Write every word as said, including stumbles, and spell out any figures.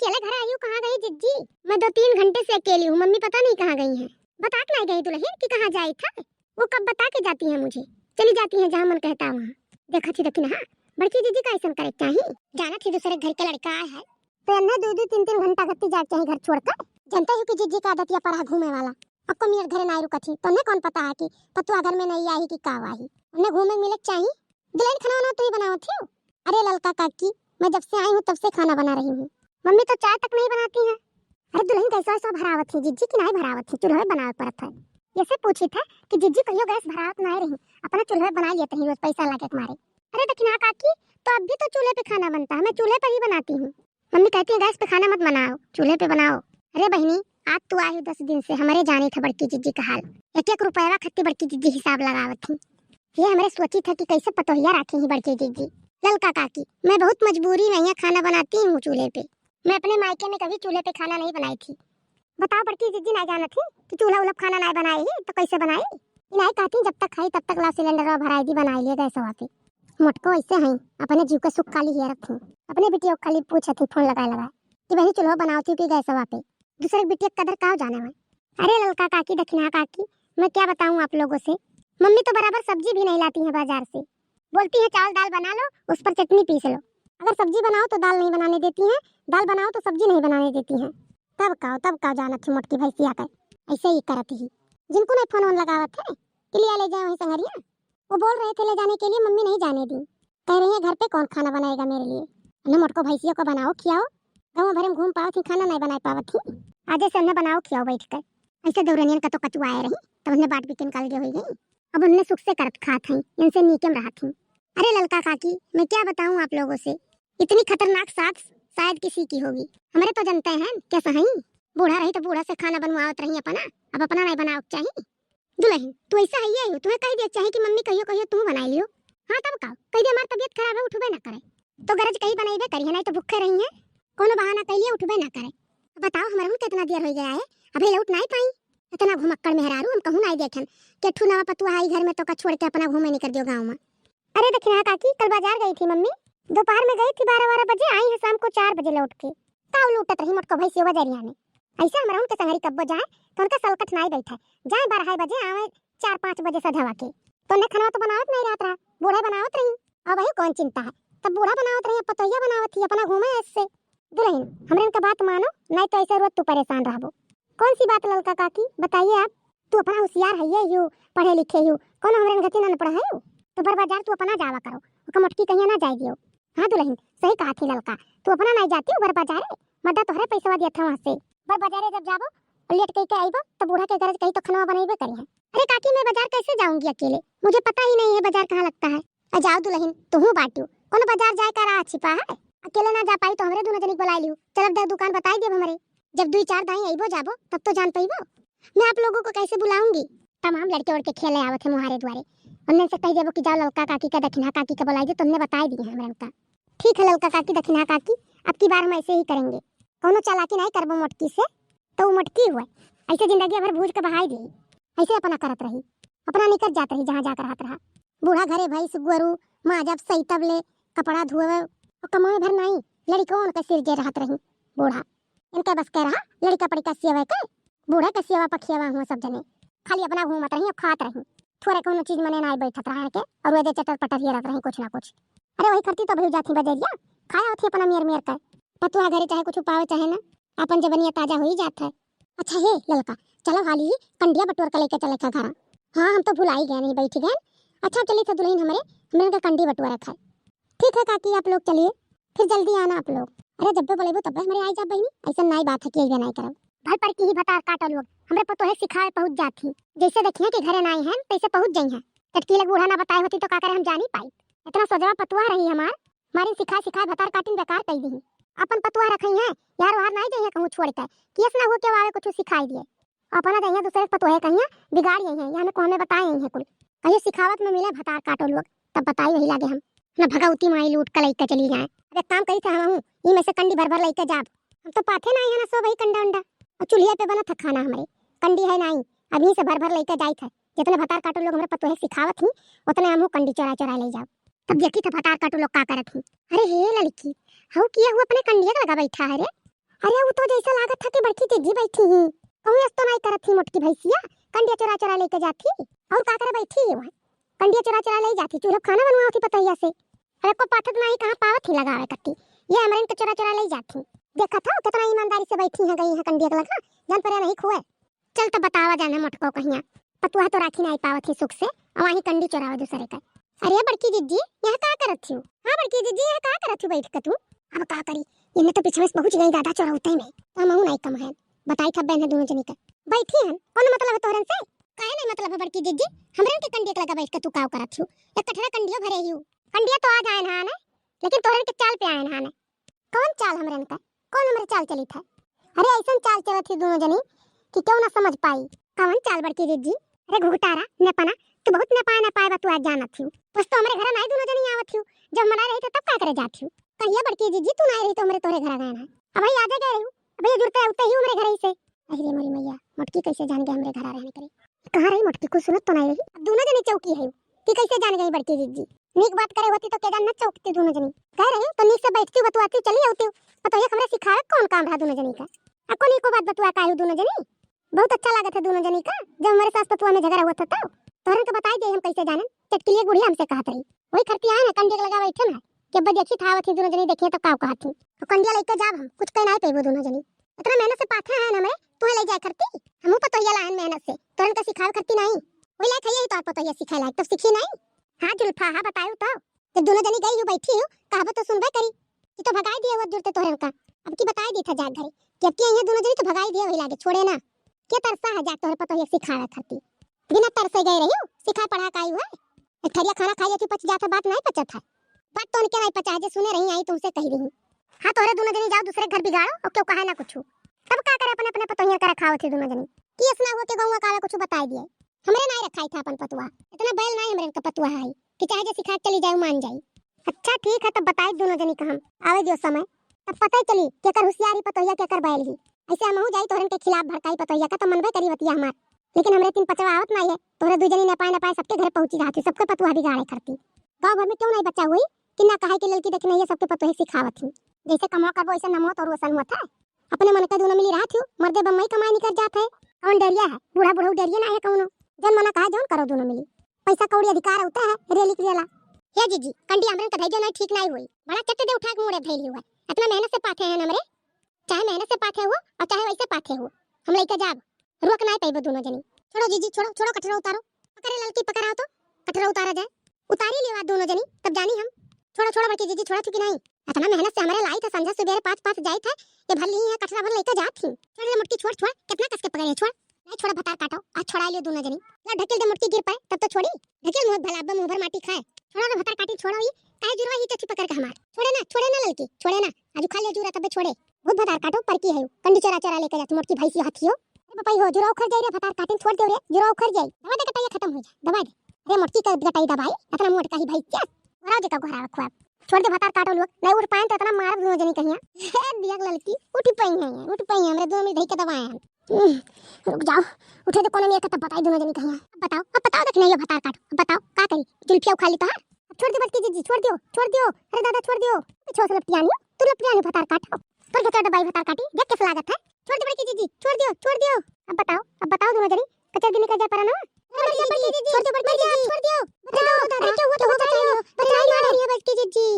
अकेले घर आई हो, कहाँ गई जिज्जी? मैं दो तीन घंटे से अकेली हूँ, मम्मी पता नहीं कहाँ गई हैं। बता के नहीं गई दुलहिन कि कहाँ जाई था? वो कब बता के जाती हैं मुझे? चली जाती हैं जहाँ मन कहता वहाँ। देखा थी दखिनहा, बड़की जिज्जी का ऐसन करे के चाही। जाना थी दूसरे घर के लड़का आए है, तो एन्ने दो दो तीन तीन घंटा गत्ती जाए के चाही घर छोड़कर। जानते हो कि जिज्जी का आदत या परा घूमे वाला। अक्को मियर घरे नाई रुकत ही, तो उन्हें कौन पता है कि पतुआ घर में नहीं आई कि का आई। उन्हें घूमे मिले के चाही। दुलहिन, खाना वाना तू ही बनावत हो? अरे ललका काकी, मैं जब से आई हूँ तब से खाना बना रही हूँ। मम्मी तो चाय तक नहीं बनाती हैं। अरे दुलहिन, गैसवा वैसवा भरावत ही जिज्जी कि नाई भरावत ही, चूल्हे बनावे पड़त है। ये से पूछी था कि जिज्जी कहियो गैस भरावत नाई रही, अपना चूल्हे बना लेत रही रोज पैसा लागे के मारे। अरे दखिनहा काकी, तो अब भी तो चूल्हे पे खाना बनता है, मैं चूल्हे पर ही बनाती हूँ। मम्मी कहती है गैस पे खाना मत बनाओ, चूल्हे पे बनाओ। अरे बहिनी, आज तू आई हो दस दिन से, हमरे जानी था बड़की जिज्जी का हाल। एक एक रुपया खत्ती बड़की जिज्जी हिसाब लगावत ही। ये हमरे सोची था कि कैसे पतोहिया राखी ही बड़की जिज्जी। ललका काकी, मैं बहुत मजबूरी में यहाँ खाना बनाती हूँ चूल्हे पे। मैं अपने मायके में कभी चूल्हे पे खाना नहीं बनाई थी। बताओ बड़की जिज्जी, नाई जानत ही कि चूल्हा उल्हा पे खाना नाई बनाई ही तो कैसे बनाई? ई नाई कहती जब तक खाई तब तक लाओ सिलेंडर भराई दी, बनाई लिए गैसवा पे। मोटको ऐसे हैं, अपने जीव के सुख खाली हेरत ही। अपने बिटिया के खाली पूछत ही फोन लगाए लगाए कि बहिनी चूल्हा बनावत ही कि गैसवा पे। दूसरे बिटिया के कदर का जाने में। अरे ललका काकी, दखिनहा काकी, मैं क्या बताऊं आप लोगों से, मम्मी तो बराबर सब्जी भी नहीं लाती हैं बाजार से। बोलती हैं चावल दाल बना लो, उस पर चटनी पीस लो। अगर सब्जी बनाओ तो दाल नहीं बनाने देती हैं, दाल बनाओ तो सब्जी नहीं बनाने देती हैं। तब का, तब का जानत ही मोटकी भैंसिया के, ऐसे ही करत ही। जिनको नहीं फोन वोन लगावत है कि लिया ले जाए वहीं संगरिया, वो बोल रहे थे ले जाने के लिए, मम्मी नहीं जाने दी। कह रही है घर पे कौन खाना बनाएगा मेरे लिए। उन्हें मोटको भैंसियों को बनाओ खियाओ, गाँव भरे में घूम पावत ही, खाना नहीं बनाए पावत ही। आज से उन्हें बनाओ खियाओ बैठ कर। ऐसे दौरनियन का तो कचुआए रही, तब उन्हें बाट बिके निकाल गए हो गई। अब उन्हें सुख से करत खात हैं, इनसे नीके में रहत हैं। अरे ललका काकी, मैं क्या बताऊं आप लोगों से, इतनी खतरनाक सास शायद किसी की होगी। हमरे तो जनते हैं कैसा है। बूढ़ा रही तो बूढ़ा से खाना बनवावत रही अपना, अब अपना नहीं बनावे के चाही। दुलहिन, तू ऐसा है ये हो, तुम्हें कह दिया चाही कि मम्मी कहियो कहियो तू बनाई लियो। हाँ तब का, कह दिया हमार तबीयत खराब है, उठबे ना करे, तो गरज कही बनैबे करी है, नहीं तो भूखे रही है, कोनो बहाना कैलिए उठबे ना करे। बताओ हमरहुन कितना देर हो गया है, अभी लौट नहीं पाई। इतना घुमक्कड़ मेहरारू हम कहूँ नहीं देखन, के ठू नवा पतुआ आई घर में तो का छोड़ के अपना घूमे निकल दियो गाँव में। अरे दखिनहा काकी, कल बाजार गई थी मम्मी, दोपहर में गई थी बारह बारह बजे, आई है शाम को चार बजे लौट के। ताव लूटत रही मोटको भैंसियो बजरिया में। ऐसे हमरा उनके संगरी कब्बो जाए तो उनका सलकट नाई बैठे, जाए बारह बजे आवे चार पाँच बजे से धवा के। तो उन्हें खनवा तो बनावत नहीं रहत रहा, बूढ़े बनावत रही। अब वही कौन चिंता है, तब बूढ़ा बनावत रही, अब पतोहिया बनावत ही, अपना घूमे ऐसे। दुलहिन, हमरे इनका बात मानो, नहीं तो ऐसे रोज तू परेशान रहबो। कौन सी बात ललका काकी, बताइए आप। तू अपना होशियार है ये यू, पढ़े लिखे यू, कौन हमरे गति ना पढ़े यू। तो बर बाजार तू अपना जावा करो, ओका मोटकी कहिया ना जाए दियो। हाँ दुलहिन, सही कहा थी ललका, तू अपना नहीं जाती हो बर बाजारे, मदा तोहरे पैसवा दिया था वहाँ से। बर बाजारे जब जाबो और लेट कह के आईबो तो बूढ़ा के गरज कही तो खनवा बनैबे करी है। अरे काकी, मैं बाजार कैसे जाऊंगी अकेले, मुझे पता ही नहीं है बाजार कहाँ लगता है। आ जाओ दुलहिन, तुहू बाटियो, कोनो बाजार जाए का राह छिपा है? अकेले ना जा पाई तो हमरे दोनों जनी के बुलाई लियो। चलब दे दुकान बताई देब हमरे। जब दुई चार दाई अइबो जाबो तब तो जान पइबो। मैं आप लोगों को कैसे बुलाऊंगी? तमाम लड़के उड़के खेले आवत है मुहारे दुआरे। उन्हें से कह देबो कि जाओ ललका काकी का दखिनहा काकी का बुलाई दे, तुमने बताई दी है हमरे उनका। ठीक है ललका काकी, दखिनहा काकी, अब की बार हम ऐसे ही करेंगे। कोनो चालाकी नहीं करबो मोटकी से, तो उ मोटकी हुए। ऐसे जिंदगी भर भूज के बहाई दी। ऐसे अपना करत रही, अपना निकल जात रही जहाँ जाकर रहत रहा। बूढ़ा घरे भैंस गोरू माजब सैतब ले कपड़ा धोवे और कमाए भर नहीं, लड़िकवन के सिर जे रहत रही। बूढ़ा इनके बस के रहा, लड़िका पड़िका सियावे के, बूढ़े के सियावा पखियावा हुआ सब जने। खाली अपना घूमत रही और खात रही, थोड़े कोनो चीज मने नाई बैठत रहा के और वे जे चटर पटर हियरत रही कुछ ना कुछ। अरे वही खरती तो भई जाती बजरिया, खाया होती अपना मेर मेर के। पतुआ घरे चाहे कुछ पावे चाहे ना, अपन जबनिया ताजा हो ही जात है। अच्छा हे ललका, चलो हाली ही कंडिया बटोर के लेके चले का घर। हाँ हम तो भुलाई गए नहीं बैठ गए। अच्छा चली थे दुलहिन हमरे, हमरे का कंडी बटोर रखा है। ठीक है काकी, आप लोग चलिए, फिर जल्दी आना आप लोग। अरे जब्बे बोलेबो तब्बे हमरे आई जा बहिनी, ऐसा नाई बात है कि अइबे नाई करब। भल पर की ही भतार काटो लोग, हमरे पतोहे सिखाए पहुँच जात ही। जैसे देखिए कि घरे नाई हैं, तैसे पहुँच जाई हैं। टटकी लग बूढ़ा ना बताए होती तो का करे हम जानी पाई। इतना सोजवा पतुआ रही हमार, मारिन सिखाए सिखाए भतार काटिन बेकार कई दी। अपन पतुआ रखई हैं, यार वार नाई जाइए कहूँ छोड़ के, कि ऐसा ना हो के आवे कुछ सिखाई दिए। अपना जइहें दूसरे के पतोहे कहिया बिगाड़ यही है, या हमें को हमें बताए यही है कुल। कहियो सिखावत में मिले भतार काटो लोग, तब बताई वही लागे हम। ना भगवती माई लूट के लइके चली जाए। अब एक काम करी थे हम हूँ, ई में से कंडी भर भर लइके जाब। हम तो पाथे ना है ना सो भाई कंडा उंडा। और चूल्हे पे बनत है खाना हमरे, कंडी है नाई, अभी से भर भर लइके जाई थे। जितने भतार काटो लोग हमरे पतोहे सिखावत ही, उतने हम कंडी चोरा चोरा ले जाओ। तब देखी थे भतार काटो लोग का करत ही। अरे हे लड़की, हऊ किया हुआ अपने कंडिया के लगा बैठा है रे। अरे, उ तो जैसे लागत है कि बड़की जिज्जी बैठी ही। कहूँ अस तो नाई करत ही मोटकी भैंसिया, कंडिया चोरा चोरा लेके जात ही। और का करे बैठी ही वहाँ? कंडिया चोरा चोरा ले जात ही, चूल्हा खाना बनवावत ही पतोहिया से। अरे, को पाथत नाही, कहाँ पावत ही लगावे कट्टी। ये हमरे इनके चोरा चोरा ले जात ही। देखत हो, कितना ईमानदारी से बैठी हैं, गई हैं कंडिया के लगा, जान परे नहीं खुए। चल त बतावा जाने मोटको कहिया, पतुआ तो राखी नाही पावत ही सुख से, और वहीं कंडी चोरावे दूसरे का। अरे बड़की जिज्जी, यहाँ का करत हियो? हाँ बड़की जिज्जी, यहाँ का करत हियो बैठ के तू? अब का करी, इन्हें तो पीछे से पहुँच गई दादा चोरौते में, तो हमहू नाही कम है। बताई था बहन है दोनों जनी का। बैठी हन, कौन मतलब है तोहरन से? काहे नाही मतलब है बड़की जिज्जी? हमरे इनके कंडिया के लगा बैठ के तू काव करत हियो? एक कठरा कंडियो भरे हियो। कंडिया तो आज आए ना आने, लेकिन तोहरन के चाल पे आए ना आने। कौन चाल हमरे इनका? कौन हमरे चाल चली था? अरे ऐसन चाल चलत ही दोनों जनी कि क्यों ना समझ पाई। कौन चाल बड़की जिज्जी? अरे घुघटारा, नेपाना, तू बहुत नेपाए नेपाए बा, तू आज जानत हियो। बस तो हमरे घर नाही दोनों जनी आवत हियो, जब हमरा रही तो तब का करे जात हियो? कहिया बड़की जिज्जी तू नाही रही तो हमरे तोहरे घर गए ना। अब ही आजे गए रही, अब ये जुड़ते उते ही हमरे घर ही से। अरे मोरी मैया, मोटकी कैसे जान गए हमरे घर रहने करे? कहाँ रही मोटकी, कुछ सुनत तो नाही रही। अब दोनों जनी चौकी है कि कैसे जान गई बड़की जिज्जी? नीक बात करे होती तो के जान न चौकती दोनों जनी। कह रही तो नीक से बैठती बतुआती चली आती। पतोहिया हमरे सिखावे कौन काम रहा दोनों जनी का? अब कौन एको बात बतुआ का आयु दोनों जनी? बहुत अच्छा लागत है दोनों जनी का, जब हमरे सास पतुआ में झगड़ा हुआ था तब। तोहरन के बताई दे हम कैसे जानन, चटकिलिया बुढ़िया हमसे कहत रही। वही खरती आए ना कंडिया के लगा बैठे ना, कि अब देखी था आवत ही दोनों जनी, देखिए तो काव कहत ही। तो कंडिया लेके जाब हम, कुछ कह नाही पेबो दोनों जनी। इतना मेहनत से पाथे हैं हमरे, तुम्हें ले जाए खरती। हमहू पतोहिया लाहन मेहनत से, तोहरन का सिखावे खरती नाही। वही लायक है यही तोहर पतोहिया सिखाए लायक, तो सीखी नाही। हाँ जुल्फा, हाँ बतायू तो। जब दोनों जनी गई हूँ बैठी हूँ, कहबो तो सुनबे करी। कि तो भगाई दिए वो जुड़ते तोहरन का। अब की बताई दी था जाग घरे कि अब की यहाँ दोनों जनी तो भगाई दिए वही लागे, छोड़े ना। के तरसा है जाग तोहरे पतोहिया सिखावे खरती। बिना तरसे गए रही हूँ, सिखाए पढ़ा का आई हुआ। एक थरिया खाना खाई थी पच जात है, बात नाही पचत है। बात तो उनके नाही पचा है, जे सुने रही आई तुमसे कही रही। हाँ तोहरे दोनों जनी जाओ दूसरे घर बिगाड़ो और क्यों कहा ना कुछ। तब का करे अपने अपने पतोहिया का रखाओ थे दोनों जनी। कि ऐसा ना हुआ कि गौवा का आवे कुछ बताई दिए। हमरे नाही रखाई था अपन पतुआ। इतना बैल नाही हमरे इनका पतुआ है कि चाहे जे सिखा के चली जाए मान जाई। अच्छा ठीक है, तब बताई दोनों जनी का हम। आवे दियो समय, तब पता ही चली केकर होशियारी पतोहिया केकर बैल ही। ऐसे हमहू जाई तोहरन के खिलाफ भड़काई पतोहिया का, तो मनबे करी बतिया हमार। लेकिन हमरे तीन पचवा आवत नाही है, तोहरे दू जनी नेपाए नेपाए सबके घर पहुँची जाती, सबके पतुआ बिगाड़े खरती। गाँव भर में क्यों नाही बच्चा हुई कि ना कहे कि ललकी देखने ये सबके पतोहे सिखावत ही। जैसे कमवा करबो वैसे नमो तोर वसन हुआ था। अपने मन के दोनों मिली रहत हियो, मर्दे बम्बई कमाए निकल जात है। कौन डरिया है? बूढ़ा बुढ़ऊ डरिया ना है कौनो। जौन मना कहा जौन करो दोनों मिली। पैसा कौड़ी अधिकार होता है, रेली के रेला। हे जीजी, कंडी हमरन के धैर्य नाही ठीक नाही होई। बड़ा चट्ट दे उठा के मुड़े धैली हुआ। इतना मेहनत से पाथे हैं हमरे, चाहे मेहनत से पाथे हो और चाहे वैसे पाथे हो, हम लइका जाब। रोक नाही पाइबो दोनों जनी। छोड़ो जीजी, छोड़ो, छोड़ो, कटरा उतारो। पकड़े ललकी, पकड़ाओ तो, कटरा उतारा जाए। उतारी लेवा दोनों जनी, तब जानी हम। छोड़ो, छोड़ो बड़की जीजी, छोड़ा चुकी नाही। इतना मेहनत से हमरे लाई था, संझा सुबेरे पाँच पाँच जाई था, ये भर ली है कटरा भर लइका जात ही। छोड़ रे मोटकी, छोड़, छोड़, कितना कस के पकड़े, छोड़। नाही छोड़ा भतार काटो, आज छोड़ा लियो दोनों जनी। ला ढकेल दे मोटकी गिर पाए, तब तो छोड़ी। ढकेल मुँह भला अब्बा मुँह भर माटी खाए। छोड़ो रे भतार काटी, छोड़ो ई, काहे जुरवा ही चथी पकड़ के हमार। छोड़े ना, छोड़े ना ललकी, छोड़े ना। आज खा ले जुरा तबे छोड़े। बहुत भतार काटो, पर की है, कंडी चोरा चोरा लेके जाती मोटकी भैंसी हाथियो। अरे बपाई हो, जुरा उखड़ जाई रे, भतार काटिन छोड़ देव रे, जुरा उखड़ जाई। दबा दे, कटाइया खत्म हो जाए, दबा दे। अरे मोटकी का गटाई दबाई, इतना मोट का ही भाई क्या? घोराव देखा घोराव खुआब। छोड़ दे भतार काटो लोग, नाही उठ पाएन तो इतना मारब दोनों जनी कहिया। हे दिया ललकी, उठ पाई है, उठ पाई है, हमरे दोनों मिल धई के दबाए हैं। हम्म, रुक जाओ, उठे दे कोनो मिया के तब बताई दोनों जनी कहिया। अब बताओ, अब बताओ देख नहीं ये भतार काटो, अब बताओ का करी? जुल्फिया उखाड़ ली तो है। अब छोड़ दे बड़की जीजी, छोड़ दियो, छोड़ दियो, अरे दादा छोड़ दियो। पीछे से लपटियानी, तू लपटियानी भतार काट। तोर के चढ़ दबाई भतार काटी, देख कैसे लागत है। छोड़ दे बड़की जीजी, छोड़ दियो, छोड़ दियो। अब बताओ, अब बताओ दोनों जनी, कचर दिन कर जाए परा ना। अरे बड़की जीजी, छोड़ दियो, बड़की जीजी, छोड़ दियो। बताओ दादा, क्या हुआ तो बचाइयो, बचाइयो, बड़की जीजी।